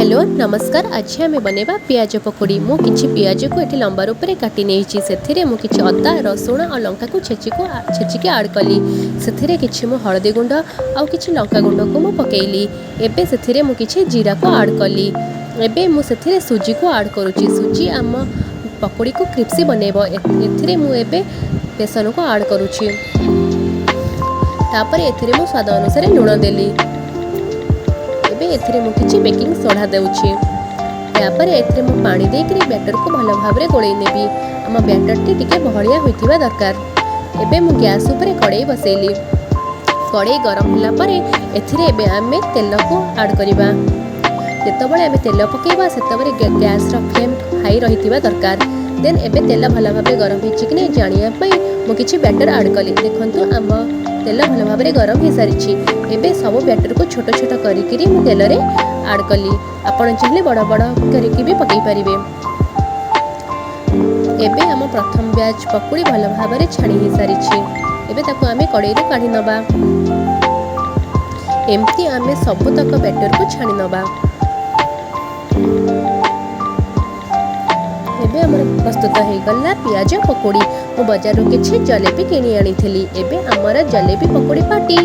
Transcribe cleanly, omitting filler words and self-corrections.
Hello, ନମସ୍କାର। ଆଜି ଆମେ ବନେଇବା ପିଆଜ ପକୋଡ଼ି। ମୁଁ କିଛି ପିଆଜକୁ ଏଠି ଲମ୍ବା ରୂପରେ କାଟି ନେଇଛି। ସେଥିରେ ମୁଁ କିଛି ଅଦା, ରସୁଣ ଆଉ ଲଙ୍କାକୁ ଛେଚିକି ଆଡ଼୍ କଲି। ସେଥିରେ କିଛି ମୁଁ ହଳଦୀ ଗୁଣ୍ଡ ଆଉ କିଛି ଲଙ୍କା ଗୁଣ୍ଡକୁ ମୁଁ ପକେଇଲି। ଏବେ ସେଥିରେ ମୁଁ କିଛି ଜିରାକୁ ଆଡ଼୍ କଲି। ଏବେ ମୁଁ ସେଥିରେ ସୁଜିକୁ ଆଡ଼୍ କରୁଛି। ସୁଜି ଆମ ପକୋଡ଼ିକୁ କ୍ରିସ୍ପି ବନେଇବ। ଏଥିରେ ମୁଁ ଏବେ ବେସନକୁ ଆଡ଼୍ କରୁଛି। ତାପରେ ଏଥିରେ ମୁଁ ସ୍ୱାଦ ଅନୁସାରେ ଲୁଣ ଦେଲି। ଏବେ ଏଥିରେ ମୁଁ କିଛି ବେକିଂ ସୋଢ଼ା ଦେଉଛି। ତାପରେ ଏଥିରେ ମୁଁ ପାଣି ଦେଇକରି ବ୍ୟାଟରକୁ ଭଲ ଭାବରେ ଗୋଳେଇ ନେବି। ଆମ ବ୍ୟାଟରଟି ଟିକେ ବହଳିଆ ହୋଇଥିବା ଦରକାର। ଏବେ ମୁଁ ଗ୍ୟାସ୍ ଉପରେ କଡ଼େଇ ବସେଇଲି। କଡ଼େଇ ଗରମ ହେଲା ପରେ ଏଥିରେ ଏବେ ଆମେ ତେଲକୁ ଆଡ଼୍ କରିବା। ଯେତେବେଳେ ଆମେ ତେଲ ପକାଇବା, ସେତେବେଳେ ଗ୍ୟାସ୍ର ଫ୍ଲେମ୍ ହାଇ ରହିଥିବା ଦରକାର। ଦେନ୍ ଏବେ ତେଲ ଭଲ ଭାବରେ ଗରମ ହେଇଛି କି ନାହିଁ ଜାଣିବା ପାଇଁ ମୁଁ କିଛି ବ୍ୟାଟର ଆଡ଼୍ କଲି। ଦେଖନ୍ତୁ, ଆମ ତେଲ ଭଲ ଭାବରେ ଗରମ ହେଇସାରିଛି। ଏବେ ସବୁ ବ୍ୟାଟରକୁ ଛୋଟ ଛୋଟ କରିକିରି ମୁଁ ତେଲରେ ଆଡ଼୍ କଲି। ଆପଣ ଚାହିଁଲେ ବଡ଼ ବଡ଼ କରିକି ବି ପକାଇ ପାରିବେ। ଏବେ ଆମ ପ୍ରଥମ ବ୍ୟାଚ୍ ପକୁଡ଼ି ଭଲ ଭାବରେ ଛାଣି ହେଇସାରିଛି। ଏବେ ତାକୁ ଆମେ କଡ଼େଇରୁ କାଢ଼ି ନେବା। ଏମିତି ଆମେ ସବୁତକ ବ୍ୟାଟରକୁ ଛାଣି ନେବା। ଏବେ ଆମର ପ୍ରସ୍ତୁତ ହେଇଗଲା ପିଆଜ ପକୋଡ଼ି। ମୁଁ ବଜାରରୁ କିଛି ଜଲେବି କିଣି ଆଣିଥିଲି। ଏବେ ଆମର ଜଲେବି ପକୋଡ଼ି ପାର୍ଟି।